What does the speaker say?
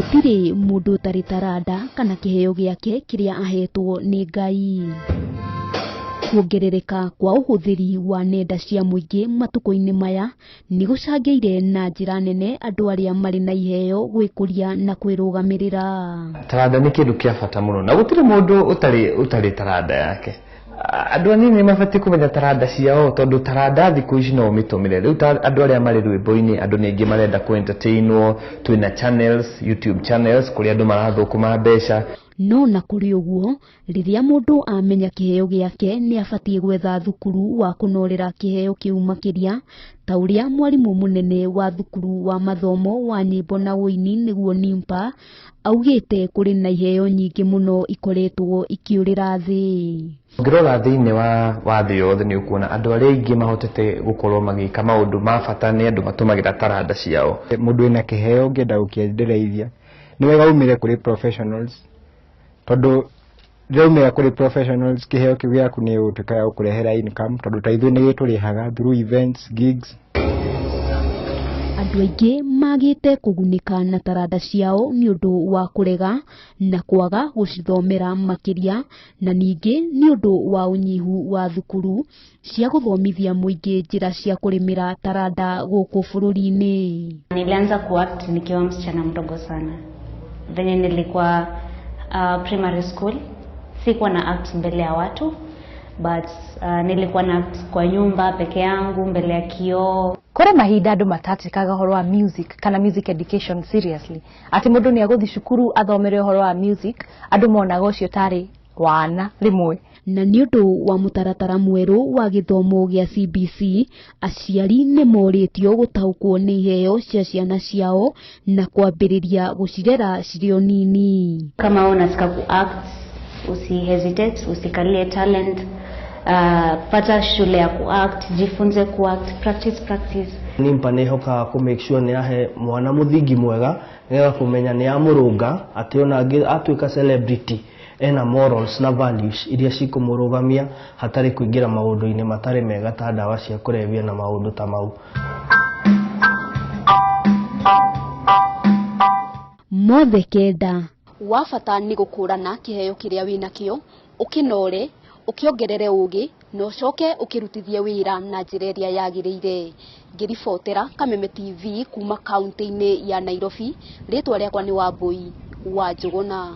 Gũtirĩ mũndũ ũtarĩ taranda kana kĩheo gĩake kĩrĩa ahetwo nĩ Ngai. Kuongerereka kwa ũhũthĩri wa nenda cia mũingĩ matukũ-inĩ maya nĩ gũcangĩire na njĩra nene andũ arĩa marĩ na iheo gwĩkũria na kwĩrũgamĩrĩra. Taranda nĩ kĩndũ kĩa bata mũno na gũtirĩ mũndũ ũtarĩ taranda yake. Andũ anini nĩ mabatiĩ kũmenya taranda ciao tondũ taranda thikũ ici no ũmĩtũmĩre. Rĩu ta andũ arĩa marĩ rwĩmbo-inĩ, andũ nĩ aingĩ marenda kũ entertainwo, twĩna channels, YouTube channels kũrĩa andũ marathũkũma mbeca. No na kũrĩ ũguo, rĩrĩa mũndũ amenya kĩheo gĩake nĩ abatiĩ gwetha thukuru wa kũnorera kĩheo kĩu makĩria, ta ũrĩa mwarimũ mũnene wa thukuru wa mathomo wa nyĩmbo na ũini nĩguo NIMPA augĩte kũrĩ na iheo nyingĩ mũno ikoretwo ikĩũrĩra thĩ. Ũngĩrora thĩinĩ wa thĩ yothe nĩ ũkuona andũ arĩa aingĩ mahotete gũkorwo magĩka maũndũ ma bata nĩ andũ matũmagĩra taranda ciao. Mũndũ wĩna kĩheo ũngĩenda gũkĩendereithia nĩ wega umĩre kũrĩ professionals, tondũ rĩrĩa umĩra kũrĩ professionals kĩheo kĩu gĩaku nĩ gĩgũtuĩka gĩa gũkũrehera income, tondũ ta ithuĩ nĩ gĩtũrĩhaga through events, gigs. Andũ aingĩ magĩte kũgunĩka na taranda ciao nĩ ũndũ wa kũrega na kwaga gũcithomera makĩria, na ningĩ nĩ ũndũ wa ũnyihu wa thukuru cia gũthomithia mũingĩ njĩra cia kũrĩmĩra taranda gũkũ bũrũri-inĩ. Nilianza kuact nikiwa msichana mdogo sana. Venye nilikuwa primary school, sikuwa na act mbele ya watu, but nilikuwa na act kwa nyumba peke yangu mbele ya kioo. Kũrĩ mahinda andũ matatĩkaga ũhoro wa music kana music education seriously, atĩ mũndũ nĩ agũthiĩ cukuru athomere ũhoro wa music, andũ monaga ũcio tarĩ wana rĩmwe. Na nĩ ũndũ wa mũtaratara mwerũ wa gĩthomo gĩa CBC, aciari nĩ morĩtio gũtaũkwo nĩ iheo cia ciana ciao na kwambĩrĩria gũcirera cirĩ o nini. Kama wewe unataka kuact, usihesitate, usikalie talent. Pata shule ya kuact, jifunze kuact, practice, practice. NIMPA nĩ ĩhokaga kũ make sure nĩ yahe mwana mũthingi mwega nĩgetha kũmenya nĩ yamũrũnga atĩ ona atuĩka celebrity ena morals na values iria cikũmũrũgamia hatarĩ kũingĩra maũndũ-inĩ matarĩ mega ta ndawa cia kũrebia na maũndũ ta mau. Mothe kenda. Wa bata nĩ gũkũrana kĩheo kĩrĩa wĩnakĩo, ũkĩnore, ũkĩongerere ũgĩ, na ũcoke ũkĩrutithie wĩra na njĩra ĩrĩa yagĩrĩire. Ngĩribotera Kameme TV kuma kaunti-inĩ ya Nairobi, rĩtwa rĩakwa nĩ Wambui wa Njũgũna.